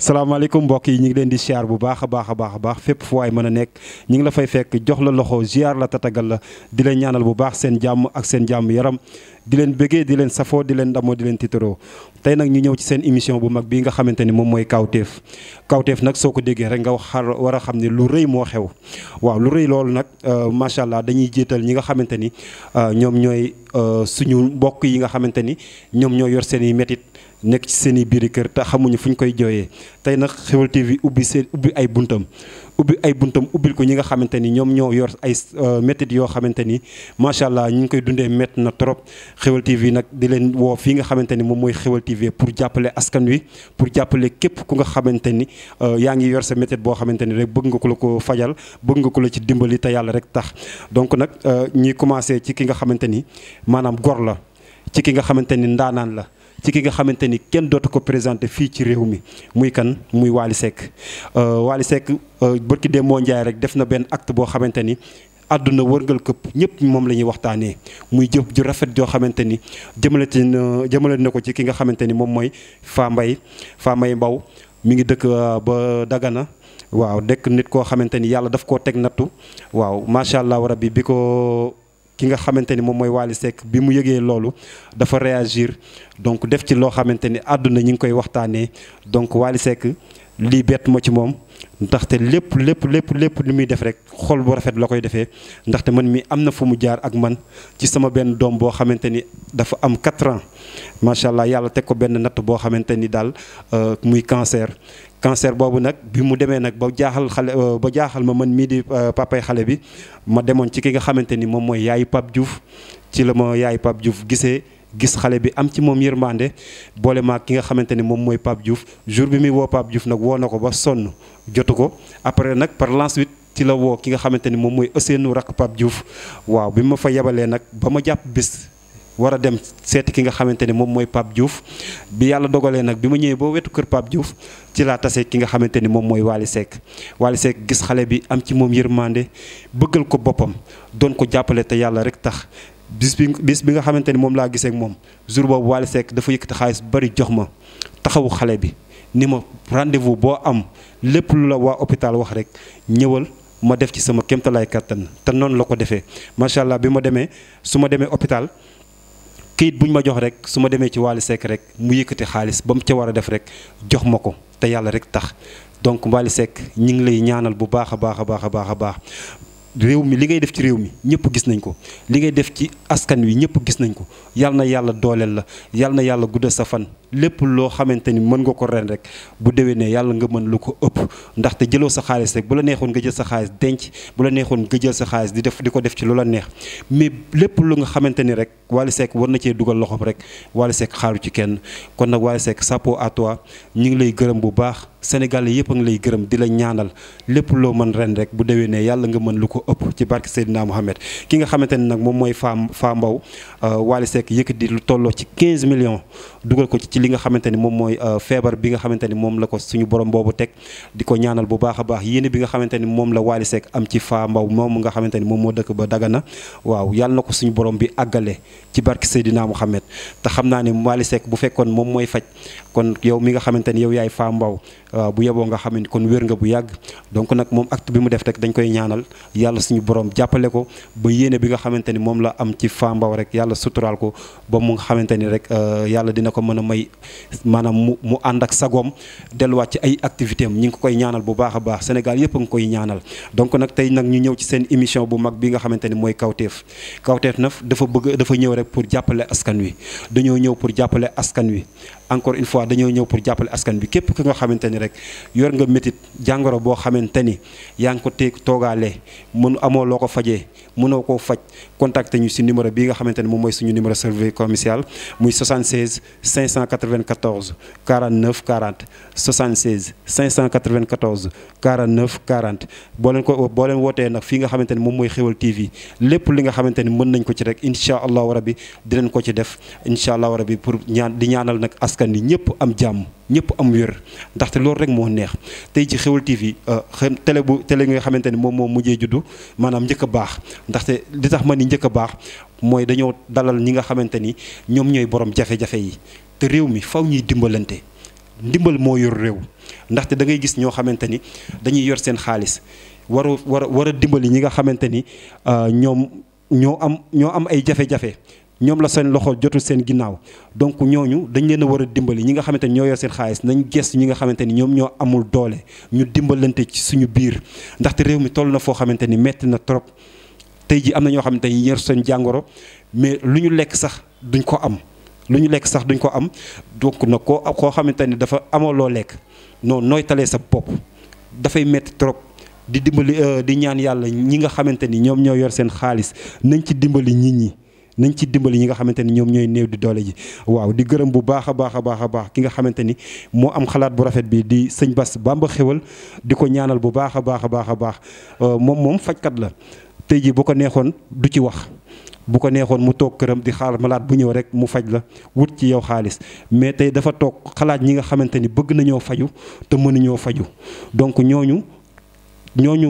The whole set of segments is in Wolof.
salaamaaleykum mbokk yi ñu ngi leen di siyaar bu baax a baax fépp fu waay mën a nekk ñu ngi la fay fekk jox la loxo ziar la tatagal la di leen ñaanal bu baax seen jàmm ak seen jàmm yaram di leen bëggee di leen safoo di leen ndamoo di leen tiitaroo tey nag ñu ñëw ci seen émission bu mag bii nga xamante ni moom mooy Kawtef nag soo ko déggee rek nga war a xam ne lu rëy moo xew waaw lu rëy loolu nag macha allah dañuy jiital ñi nga xamante ni ñoom ñooy suñu mbokk yi nga xamante ni ñoom ñoo yor seen i métit nekk ci seen i biiri kër te xamuñu fu ñu koy jooyee tey nag Xeweul TV ubbi ay buntam ubbil ko ñi nga xamante ni ñoom ñoo yor ay métit yoo xamante ni macha allah ñu ngi koy dundee métti na trop Xeweul TV nag di leen woo fii nga xamante ni moom mooy Xeweul TV pour jàppale askan wi pour jàppale képp ku nga xamante ni yaa ngi yor sa métit boo xamante ni rek bëgg nga ko la ko fajal bëgg nga ko la ci dimbali te yàlla rek tax donc nag ñuy commencé ci ki nga xamante ni maanaam gor la ci ki nga xamante ni ndaanaan la ci ki nga xamante ni kenn dootu ko présenté fii ci réew mi muy kan muy Wally Seck Wally Seck bërki dee moo njaay rek def na benn acte boo xamante ni àdduna wërngal këpp ñëpp moom la ñuy waxtaanee muy jëf ju rafet joo xamante ni jëmale na ko ci ki nga xamante ni moom mooy Fambaye Mbaw mi ngi dëkk ba Dagana waaw dekk nit koo xamante ni yàlla daf koo teg nattu waaw macha allah rabbi bi ko ki nga xamante ni moom mooy Wally Seck bi mu yëgee loolu dafa réagir donc def ci loo xamante ni àdduna ñi ngi koy waxtaanee donc Wally Seck lii bett ma ci moom ndaxte lépp li muy def rek xol bu rafet la koy defee ndaxte man mi am na fu mu jaar ak man ci sama benn doom boo xamante ni dafa am 4 ans macha allah yàlla teg ko benn natt boo xamante ni daal muy cancer boobu nag bi mu demee nag ba jaaxal ma man mii di papay xale bi ma demoon ci ki nga xamante ni moom mooy yaayu Pape Diouf ci la ma yaayu Pape Diouf gis xale bi am ci moom yërmande boole maag ki nga xamante ni moom mooy Pape Diouf jour bi muy woo Pape Diouf nag woo na ko ba sonn jotu ko après nag par l'ensuite ci la woo ki nga xamante ni moom mooy Ousseynou rakk Pape Diouf waaw bi ma fa yebalee nag ba ma jàpp bis war a dem seeti ki nga xamante ni moom mooy Pape Diouf bi yàlla dogalee nag bi ma ñëwee boo wetu kër Pape Diouf ci laa tase ki nga xamante ni moom mooy Wally Seck gis xale bi am ci moom yërmande bëggal ko boppam doon ko jàppale te yàlla rek tax bis bi nga xamante ni moom laa gisee ak moom jour boobu Wally Seck dafa yëkkati xaalis bari jox ma taxawu xale bi ni ma rendez-vous boo am lépp lu la waa hôpital wax rek ñëwal ma def ci sama kéemtalaay kattan te noonu la ko defee macha allah bi ma demee su ma demee hôpital kayit bu ñu ma jox rek su ma demee ci Wally Seck rek mu yëkkati xaalis ba mu ca war a def rek jox ma ko te yàlla rek tax donc Wally Seck ñi ngi lay ñaanal bu baax a baax réew mi li ngay def ci réew mi ñëpp gis nañ ko li ngay def ci askan wi ñëpp gis nañ ko yal na yàlla dooleel la yal na yàlla guddal sa fan lépp loo xamante ni mën nga ko ren rek bu déwénee yàlla nga mën lu ko ëpp ndaxte jëloo sa xaalis rek bu la neexoon nga jël sa xaalis denc bu la neexoon nga jël sa xaalis di ko def ci lu la neex mais lépp lu nga xamante ni rek Wally Seck war na cee dugal loxoom rek Wally Seck xaaru ci kenn kon nag Wally Seck chapeau à toi ñu ngi lay gërëm bu baax Sénégalais yëpp a ngi lay gërëm di la ñaanal lépp loo mën ren rek bu déwénee yàlla nga mën lu ko ëpp ci barke Seydina Mohamed ki nga xamante ni nag moom mooy Fa Mbaw Wally Seck yëkkati lu tolloo ci 15 millions dugal ko ci li nga xamante ni moom mooy feebar bi nga xamante ni moom la ko suñu borom boobu teg di ko ñaanal bu baax a baax yéene bi nga xamante ni moom la Wally Seck am ci Fa Mbaw moom nga xamante ni moom moo dëkk ba Dagana waaw yàlla na ko suñu borom bi àggale ci barke Seydina Mohamed te xam naa ne Wally Seck bu fekkoon moom mooy faj kon yow mi nga xamante ni yow yaay Fa Mbaw bu yeboo nga xam ne kon wér nga bu yàgg donc nag moom acte bi mu def rek dañ koy ñaanal yàlla suñu borom jàppale ko ba yéene bi nga xamante ni moom la am ci Fa Mbaw rek yàlla suturaal ko ba mu nga xamante ni rek yàlla dina ko mën a may maanaam mu ànd ak sagoom delluwaat ci ay activité am ñi ngi ko koy ñaanal bu baax a baax Sénégal yëpp a ngi koy ñaanal donc nag tey nag ñu ñëw ci seen émission bu mag bi nga xamante ni mooy Kawtef nag dafa ñëw rek pour jàppale askan wi dañoo ñëw pour jàppale askan wi encore une fois dañoo ñëw pour jàppale askan bi képp ki nga xamante ni rek yor nga métit jàngoro boo xamante ni yaa ngi ko toogaale amoo loo ko fajee mënoo koo faj contacté ñu si numéro bii nga xamante ni moom mooy suñu numéro service commercial muy 76 594 49 40 76 594 49 40 boo leen wootee nag fii nga xamante ni moom mooy Xeweul TV lépp li nga xamante ni mën nañ ko ci rek incha allahu rabi dinañ ko ci def incha allahu rabi pour di ñaanal nag askan ni ñëpp am jàmm ñëpp am wér ndaxte loolu rek moo neex tey ci Xeweul TV télé nga xamante ni moom moo mujjee juddu maanaam njëkk a baax ndaxte li tax ma ni njëkk a baax mooy dañoo dalal ñi nga xamante ni ñoom ñooy borom jafe-jafe yi te réew mi faw ñuy dimbalante ndimbal moo yor réew ndaxte da ngay gis ñoo xamante ni dañuy yor seen xaalis war a dimbali ñi nga xamante ni ñoom ñoo am ay jafe-jafe ñoom la seen loxo jotul seen ginnaaw donc ñooñu dañ leen a war a dimbali ñi nga xamante ni ñoo yor seen xaalis nañ gestu ñi nga xamante ni ñoom ñoo amul doole ñu dimbalante ci suñu biir ndaxte réew mi toll na foo xamante ni metti na trop tey ji am na ñoo xamante ni yor seen jàngoro mais lu ñu lekk sax duñ ko am donc nag koo xamante ni dafa amoo loo lekk non nooy talee sa bopp dafay metti trop di dimbali di ñaan yàlla ñi nga xamante ni ñoom ñoo yor seen xaalis nañ ci dimbali nit ñi nañ ci dimbali ñi nga xamante ni ñoom ñooy néew di doole ji waaw di gërëm bu baax a baax ki nga xamante ni moo am xalaat bu rafet bi di sëñ Bass Bamba Xéwal di ko ñaanal bu baax a baax moom fajkat la tey ji bu ko neexoon du ci wax bu ko neexoon mu toog këram di xaar malaat bu ñëw rek mu faj la wut ci yow xaalis mais tey dafa toog xalaat ñi nga xamante ni bëgg nañoo faju te mënuñoo faju donc ñooñu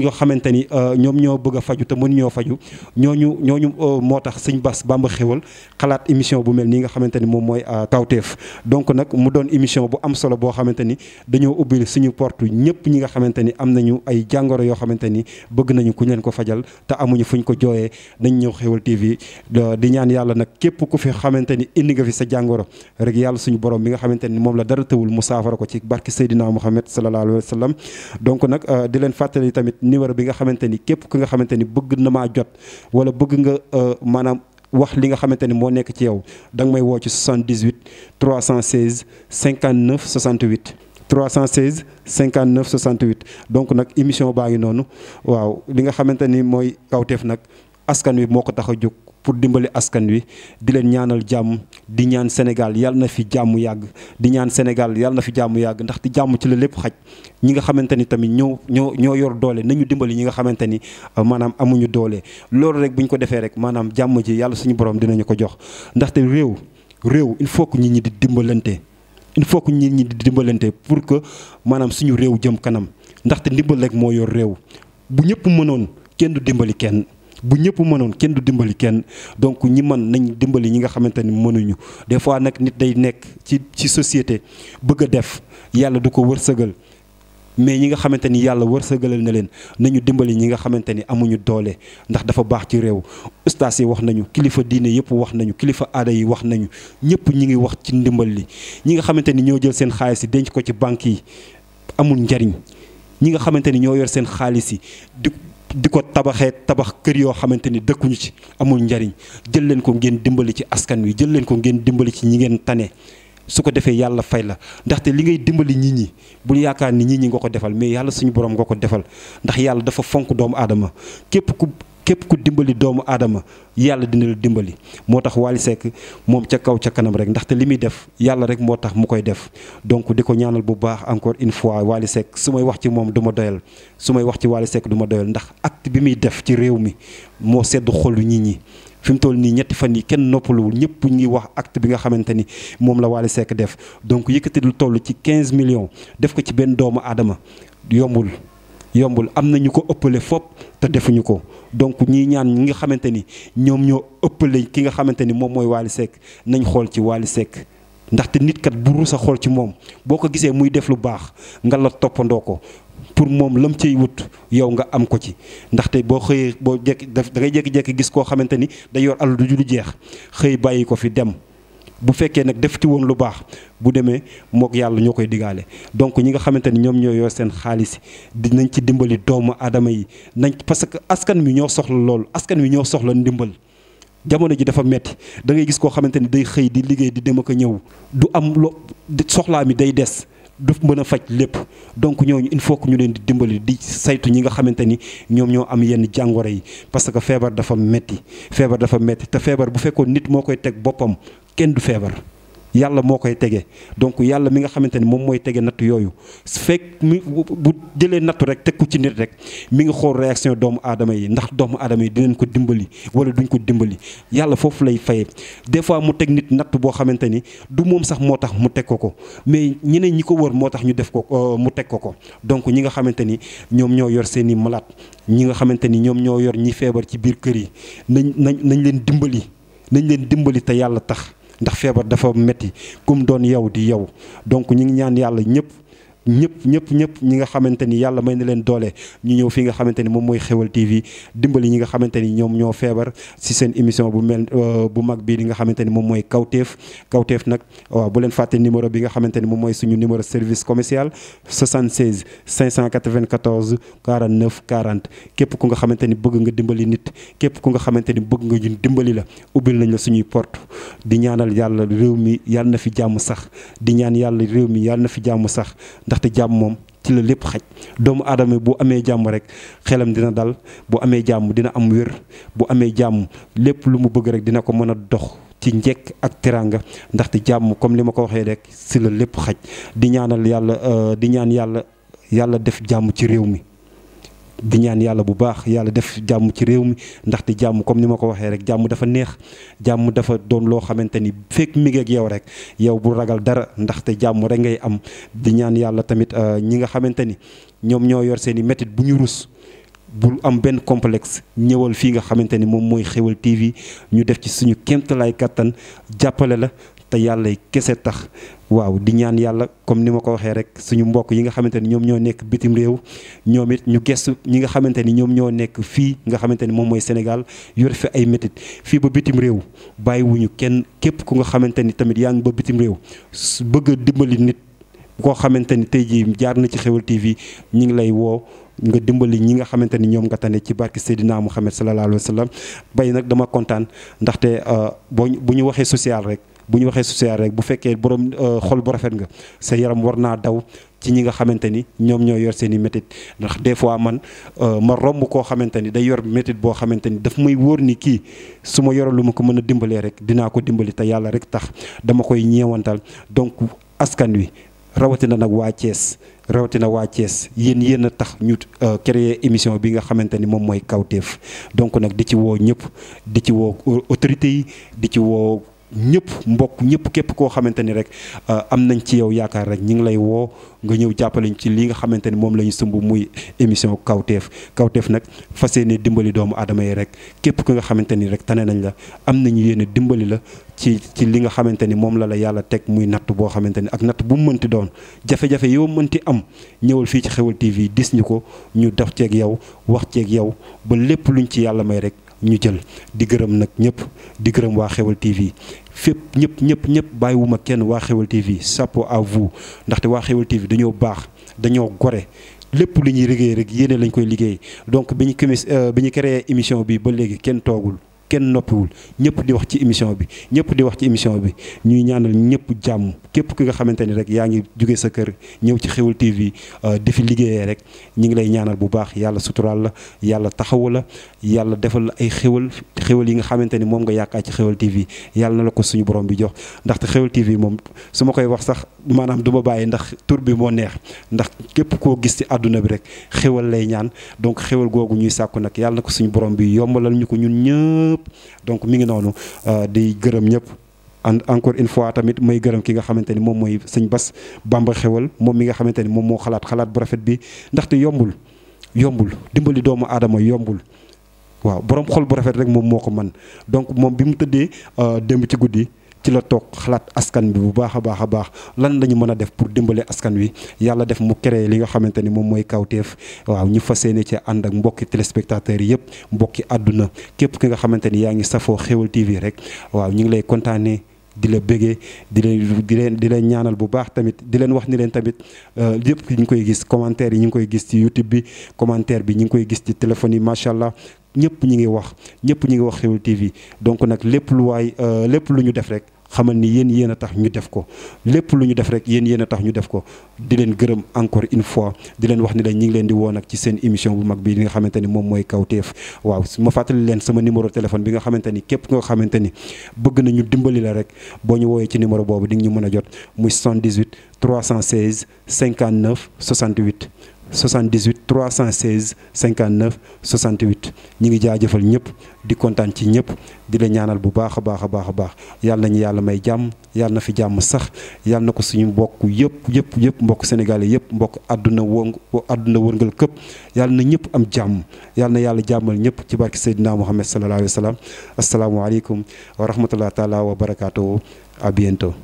nga xamante ni ñoom ñoo bëgg a faju te mënuñoo faju ñooñu moo tax sëñ Bass Bamba Xéwal xalaat émission bu mel nii nga xamante ni moom mooy Kawtef donc nag mu doon émission bu am solo boo xamante ni dañoo ubbil suñu porte ñëpp ñi nga xamante ni am nañu ay jàngoro yoo xamante ni bëgg nañu ku leen ko fajal te amuñu fuñ ko jooyee nañ ñëw Xéwal TV di ñaan yàlla nag képp ku fi xamante ni indi nga fi sa jàngoro rek yàlla suñu borom bi nga xamante ni moom la dara tëwul mu saafara ko ci barki Seydina Muhammad sallallahu alayhi wa sallam donc nag di leen fàttali tamit numéro bi nga xamante ni képp ki nga xamante ni bëgg na maa jot wala bëgg nga maanaam wax li nga xamante ni moo nekk ci yow da nga may woo ci 78 316 59 68 316 59 68 donc nag émission baa ngi noonu waaw li nga xamante ni mooy Kawtef nag askan wi moo ko tax a jóg pour dimbali askan wi di leen ñaanal jàmm di ñaan Sénégal yàlla na fi jàmm yàgg di ñaan Sénégal yàlla na fi jàmm yàgg ndax di jàmm ci la lépp xaj ñi nga xamante ni tamit ñoo yor doole nañu dimbali ñi nga xamante ni maanaam amuñu doole loolu rek bu ñu ko defee rek maanaam jàmm ji yàlla suñu borom dinañu ko jox ndaxte réew il faut que nit ñi di dimbalante pour que maanaam suñu réew jëm kanam ndaxte ndimbal rek moo yor réew bu ñëpp mënoon kenn du dimbali kenn du dimbali kenn donc ñi mën nañ dimbali ñi nga xamante ni mënuñu des fois nag nit day nekk ci société bëgg a def yàlla du ko wërsëgal mais ñi nga xamante ni yàlla wërsëgalal na leen nañu dimbali ñi nga xamante ni amuñu doole ndax dafa baax ci réew ustaas yi wax nañu kilifa diine yëpp wax nañu kilifa aada yi wax nañu ñëpp ñi ngi wax ci ndimbal li ñi nga xamante ni ñoo jël seen xaalis yi denc ko ci banque yi amul njariñ ñi nga xamante ni ñoo yor seen xaalis yi di ko tabax kër yoo xamante ni dëkkuñu ci amul njariñ jël leen ko ngeen dimbali ci askan wi jël leen ko ngeen dimbali ci ñi ngeen tane su ko defee yàlla fay la ndaxte li ngay dimbali nit ñi bul yaakaar ni nit ñi nga ko defal mais yàlla suñu borom nga ko defal ndax yàlla dafa fonk doomu aadama képp ku dimbali doomu aadama yàlla dina la dimbali moo tax Wally Seck moom ca kaw ca kanam rek ndaxte li muy def yàlla rek moo tax mu koy def donc di ko ñaanal bu baax encore une fois Wally Seck su may wax ci moom du ma doyal su may wax ci Wally Seck du ma doyal ndax acte bi muy def ci réew mi moo sedd xolu nit ñi fi mu toll nii ñetti fan yi kenn noppaluwul ñëpp ngi wax acte bi nga xamante ni moom la Wally Seck def donc yëkkati lu toll ci 15 millions def ko ci benn doomu aadama yombul am na ñu ko ëppale fopp te defuñu ko donc ñii ñaan ñi nga xamante ni ñoom ñoo ëppale ki nga xamante ni moom mooy Wally Seck nañ xool ci Wally Seck ndaxte nit kat bu rusa xool ci moom boo ko gisee muy def lu baax nga la toppandoo ko pour moom lam cay wut yow nga am ko ci ndaxte boo xëyee boo da ngay jékki-jékki gis koo xamante ni day yor alal du jeex xëy bàyyi ko fi dem bu fekkee nag def ci woon lu baax bu demee mook yàlla ñoo koy digaale donc ñi nga xamante ni ñoom ñoo yor seen xaalis dinañ ci dimbali doomu aadama yi parce que askan wi ñoo soxla loolu askan wi ñoo soxla ndimbal jamono ji dafa metti da ngay gis koo xamante ni day xëy di liggéey di dem ak a ñëw du am soxlaa mi day des du mën a faj lépp donc ñooñu il faut que ñu leen di dimbali di saytu ñi nga xamante ni ñoom ñoo am yenn jàngoro yi parce que feebar dafa metti te feebar bu fekkoon nit moo koy teg boppam kenn du feebar yàlla moo koy tege donc yàlla mi nga xamante ni moom mooy tege nattu yooyu su fekk bu jëlee nattu rek teg ko ci nit rek mi ngi xool réaction doomu aadama yi ndax doomu aadama yi dinañ ko dimbali wala duñ ko dimbali yàlla foofu lay fayee des fois mu teg nit natt boo xamante ni du moom sax moo tax mu teg ko mais ñeneen ñi ko wër moo tax ñu def ko mu teg ko donc ñi nga xamante ni ñoom ñoo yor seen i malade ñi nga xamante ni ñoom ñoo yor ñi feebar ci biir kër yi nañ leen dimbali te yàlla tax ndax feebar dafa metti kum doon yow di yow donc ñi ngi ñaan yàlla ñëpp ñi nga xamante ni yàlla may na leen doole ñu ñëw fi nga xamante ni moom mooy Xeweul TV dimbali ñi nga xamante ni ñoom ñoo feebar si seen émission bu mag bii li nga xamante ni moom mooy Kawtef nag waaw bu leen fàtte numéro bi nga xamante ni moom mooy suñu numéro service commercial 76 594 49 40 képp ku nga xamante ni bëgg nga dimbali nit képp ku nga xamante ni bëgg nga ñun dimbali la ubbil nañ la suñuy porte di ñaanal yàlla réew mi yàlla na fi jàmm sax di ñaan yàlla réew mi yàlla na fi jàmm sax ndaxte jàmm moom ci la lépp xaj doomu aadama bu amee jàmm rek xelam dina dal bu amee jàmm dina am wér bu amee jàmm lépp lu mu bëgg rek dina ko mën a dox ci njekk ak teranga ndaxte jàmm comme li ma ko waxee rek si la lépp xaj di ñaanal yàlla di ñaan yàlla def jàmm ci réew mi di ñaan yàlla bu baax yàlla def jàmm ci réew mi ndaxte jàmm comme ni ma ko waxee rek jàmm dafa neex jàmm dafa doon loo xamante ni fekk mi ngi ak yow rek yow bu ragal dara ndaxte jàmm rek ngay am di ñaan yàlla tamit ñi nga xamante ni ñoom ñoo yor seen i métit bu ñu rus bul am benn complexe ñëwal fii nga xamante ni moom mooy Xeweul TV ñu def ci suñu kéemtalaay kattan jàppale la te yàlla kese tax waaw di ñaan yàlla comme ni ma ko waxee rek suñu mbokk yi nga xamante ni ñoom ñoo nekk bitim réew ñoom it ñu gestu ñi nga xamante ni ñoom ñoo nekk fii nga xamante ni moom mooy Sénégal yor fi ay métit fii ba bitim réew bàyyiwuñu kenn képp ku nga xamante ni tamit yaa ngi ba bitim réew bëgg a dimbali nit koo xamante ni tey jii jaar na ci Xeweul TV ñi ngi lay woo nga dimbali ñi nga xamante ni ñoom nga tane ci barke Seydina Muhammad sallallahu alayhi wa sallam bay nag dama kontaan ndaxte bu ñu waxee social rek bu fekkee borom xol bu rafet nga sa yaram war naa daw ci ñi nga xamante ni ñoom ñoo yor seen i métit ndax des fois man ma romb koo xamante ni day yor métit boo xamante ni daf may wóor ni kii su ma yoroon lu ma ko mën a dimbalee rek dinaa ko dimbali te yàlla rek tax dama koy ñeewantal donc askan wi rawatina nag waa Thiès yéen a tax ñu créer émission bi nga xamante ni moom mooy Kawtef donc nag di ci woo ñëpp di ci woo autorités yi di ci woo ñëpp képp koo xamante ni rek am nañ ci yow yaakaar rek ñi ngi lay woo nga ñëw jàppaleñ ci li nga xamante ni moom la ñu sumb muy émission Kawtef nag fas yéene dimbali doomu aadama yi rek képp ku nga xamante ni rek tane nañ la am nañu yéene dimbali la ci li nga xamante ni moom la yàlla teg muy natt boo xamante ni ak natt bu mu mënti doon jafe-jafe yoo mënti am ñëwal fii ci Xeweul TV dis ñu ko ñu def ceeg yow wax ceeg yow ba lépp luñ ci yàlla may rek ñu jël di gërëm nag ñëpp di gërëm waa Xeweul TV fépp ñëpp bàyyiwuma kenn waa Xeweul TV chapeau à vous ndaxte waa Xeweul TV dañoo baax dañoo gore lépp lu ñuy liggéey rek yéene lañ koy liggéey donc bi ñu créé émission bi ba léegi kenn toogul kenn noppiwul ñëpp di wax ci émission bi ñuy ñaanal ñëpp jàmm képp ki nga xamante ni rek yaa ngi jóge sa kër ñëw ci Xeweul TV di fi liggéeyee rek ñi ngi lay ñaanal bu baax yàlla suturaal la yàlla taxawu la yàlla defal la ay xéwal yi nga xamante ni moom nga yaakaar ci Xeweul TV yàlla na la ko suñu borom bi jox ndaxte Xeweul TV moom su ma koy wax sax maanaam du ma bàyyi ndax tur bi moo neex ndax képp koo gis ci àdduna bi rek xéwal lay ñaan donc xéwal googu ñuy sàkku nag yàlla na ko suñu borom bi yombalal ñu ko ñun ñëpp donc mi ngi noonu di gërëm ñëpp encore une fois tamit may gërëm ki nga xamante ni moom mooy sëñ Bass Bamba Xeweul moom mi nga xamante ni moom moo xalaat bu rafet bi ndaxte yombul dimbali doomu aadama yombul waaw borom xol bu rafet rek moom moo ko man donc moom bi mu tëddee démb ci guddi ci la toog xalaat askan bi bu baax a baax lan la ñu mën a def pour dimbale askan wi yàlla def mu créé li nga xamante ni moom mooy Kawtef waaw ñu fas yéene ci ànd ak mbokki téléspectateurs yi yëpp mbokki àdduna képp ki nga xamante ni yaa ngi safoo Xeweul TV rek waaw ñu ngi lay kontaanee di la bëggee di leen ñaanal bu baax tamit di leen wax ni leen tamit yëpp ñu ngi koy gis commentaire yi ñu ngi koy gis ci YouTube bi commentaire bi ñu ngi koy gis ci téléphone yi macha allah ñëpp ñi ngi wax Xeweul TV donc nag lépp lu ñu def rek xamal ni yéen a tax ñu def ko lépp lu ñu def rek yéen a tax ñu def ko di leen gërëm encore une fois di leen wax ni leen ñi ngi leen di woo nag ci seen émission bu mag bi li nga xamante ni moom mooy Kawtef waaw ma fàttali leen sama numéro téléphone bi nga xamante ni képp nga xamante ni bëgg nañu dimbali la rek boo ñu woowee ci numéro boobu di nga ñu mën a jot muy 78 316 59 68 78 316 59 68 ñi ngi jaajëfal ñëpp di kontaan ci ñëpp di la ñaanal bu baax a baax a baax a baax yàlla nañu yàlla may jàmm yàlla na fi jàmm sax yàlla na ko suñu mbokk yëpp mbokk sénégalais yëpp mbokk àdduna wërngal këpp yàlla na ñëpp am jàmm yàlla na yàlla jàmmal ñëpp ci barke Seydina Muhammad sallallahu alayhi wa sallam asalaamaaleykum wa rahmatullah taala wa barakaatuhu à bientôt